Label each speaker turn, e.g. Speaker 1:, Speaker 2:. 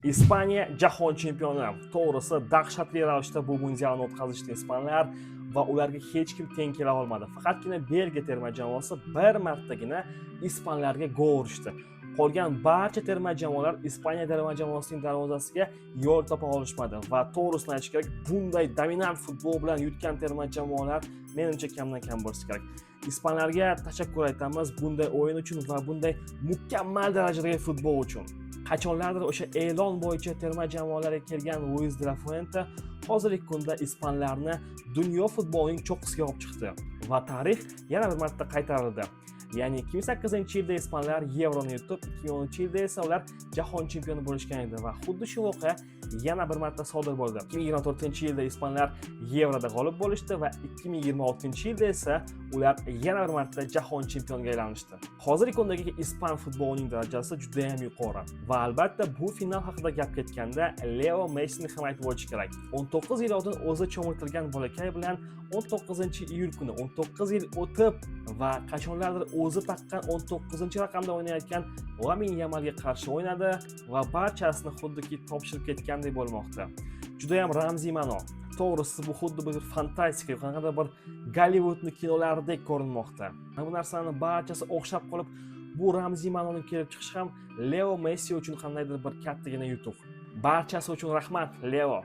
Speaker 1: Ispaniya jahon chempioni. To'g'risi, dahshatli ravishda bu mundialni o'tkazishdi ispanlar va ularga hech kim teng kela olmadi. Faqatgina Belgiya terma jamoasi bir martagina ispanlarga gol urishdi. Qolgan barcha terma jamoalar Ispaniya terma jamoasining darvozasiga yo'l topa olishmadi va to'g'risini aytish kerak, bunday dominant futbol bilan yutgan terma jamoalar, menimcha, kamdan kam bo'lishi kerak. Ispanlarga tashakkur aytamiz bunday o'yin uchun va bunday mukammal darajadagi futbol uchun. Qachonlardir o'sha e'lon bo'yicha terma jamoalarga kelgan Luis de la Fuente hozirgi kunda ispanlarni dunyo futbolining cho'qqisiga olib chiqdi va tarix yana bir marta qaytarildi. Ya'ni 2008 yilda ispanlar Yevroni yutib, 2010 yilda esa ular jahon chempioni bo'lishgan edi va xuddi shu voqea yana bir marta sodir bo'ldi. 2024 yilda ispanlar Yevroda g'olib bo'lishdi va 2026 yilda esa ular yana bir marta jahon chempioniga aylanishdi. Hozirgi kundagi ispan futbolining darajasi juda ham yuqori va albatta, bu final haqida gap ketganda, Leo Messini ham aytib o'tish kerak. 19 yil oldin o'zi cho'miltirgan bolakay bilan 19 iyul kuni 19 yil o'tib va qachonlardir o'zi taqqan 19 raqamda o'ynayotgan Lamin Yamalga qarshi o'ynadi va barchasini xuddiki topshirib ketgandek bo'lmoqda. Judayam ramziy ma'no. To'g'risi, bu xuddi bir fantastika, qanaqadir bir Gollivudni kinolaridek ko'rinmoqda. Bu narsani barchasi o'xshab qolib, bu ramziy ma'noning kelib chiqishi ham Leo Messi uchun qandaydir bir kattagina yutuq. Barchasi uchun rahmat, Leo.